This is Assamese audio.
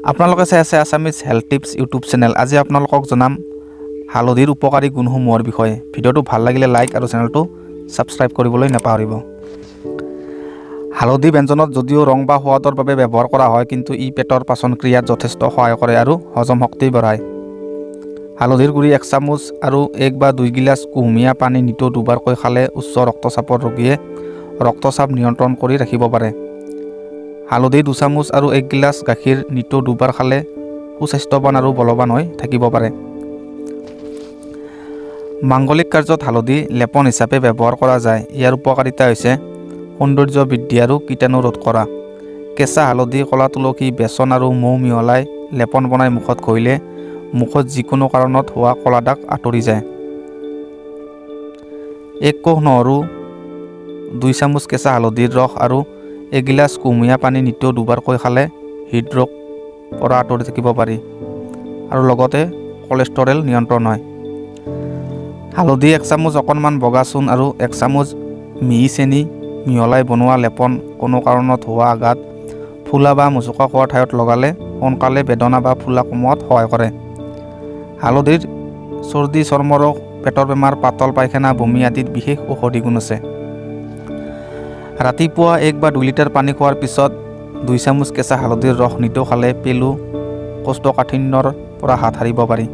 আপোনালোকে চাই আছে Assamese health tips YouTube channel. আজি আপোনালোকক জনাম হালধিৰ উপকাৰী গুণসমূহৰ বিষয়ে। ভিডিঅ'টো ভাল লাগিলে লাইক আৰু চেনেলটো ছাবস্ক্ৰাইব কৰিবলৈ নাপাহৰিব। হালধি ব্যঞ্জনত যদিও ৰং বা সোৱাদৰ বাবে ব্যৱহাৰ কৰা হয়, কিন্তু ই পেটৰ পাচন ক্ৰিয়াত যথেষ্ট সহায় কৰে আৰু হজম শক্তি বঢ়ায়। হালধিৰ গুড়ি এক চামুচ আৰু 1 বা 2 গিলাচ কুহুমীয়া পানী নিতৌ দুবাৰকৈ খালে উচ্চ ৰক্তচাপৰ ৰোগীয়ে ৰক্তচাপ নিয়ন্ত্ৰণ কৰি ৰাখিব পাৰে। হালধি 2 চামুচ আৰু এক গিলাচ গাখীৰ নিতৌ দুবাৰ খালে সুস্বাস্থ্যৱান আৰু বলৱান হৈ থাকিব পাৰে। মাংগলিক কাৰ্যত হালধি লেপন হিচাপে ব্যৱহাৰ কৰা যায়। ইয়াৰ উপকাৰিতা হৈছে সৌন্দৰ্য বৃদ্ধি আৰু কীটাণু ৰোধ কৰা। কেঁচা হালধি, ক'লা তুলসী, বেচন আৰু মৌ মিহলাই লেপন বনাই মুখত ঘঁহিলে মুখত যিকোনো কাৰণত হোৱা ক'লা দাগ আঁতৰি যায়। এক কোহ নহৰু, 2 চামুচ কেঁচা হালধিৰ ৰস আৰু এগিলাচ কুহুমীয়া পানী নিতৌ দুবাৰকৈ খালে হৃদৰোগ পৰা আঁতৰি থাকিব পাৰি আৰু লগতে কলেষ্টৰেল নিয়ন্ত্ৰণ হয়। হালধি এক চামুচ, অকণমান বগা চূণ আৰু এক চামুচ মিহি চেনি মিহলাই বনোৱা লেপন কোনো কাৰণত হোৱা আঘাত, ফুলা বা মোচোকা খোৱা ঠাইত লগালে সোনকালে বেদনা বা ফুলা কমোৱাত সহায় কৰে। হালধিৰ চৰ্দি, চৰ্মৰোগ, পেটৰ বেমাৰ, পাতল পায়খানা, বমি আদিত বিশেষ ঔষধি গুণ আছে। ৰাতিপুৱা 1 বা 2 লিটাৰ পানী খোৱাৰ পিছত 2 চামুচ কেঁচা হালধিৰ ৰস নিতৌ খালে পেলু, কোষ্ঠকাঠিন্যৰ পৰা হাত সাৰিব পাৰি।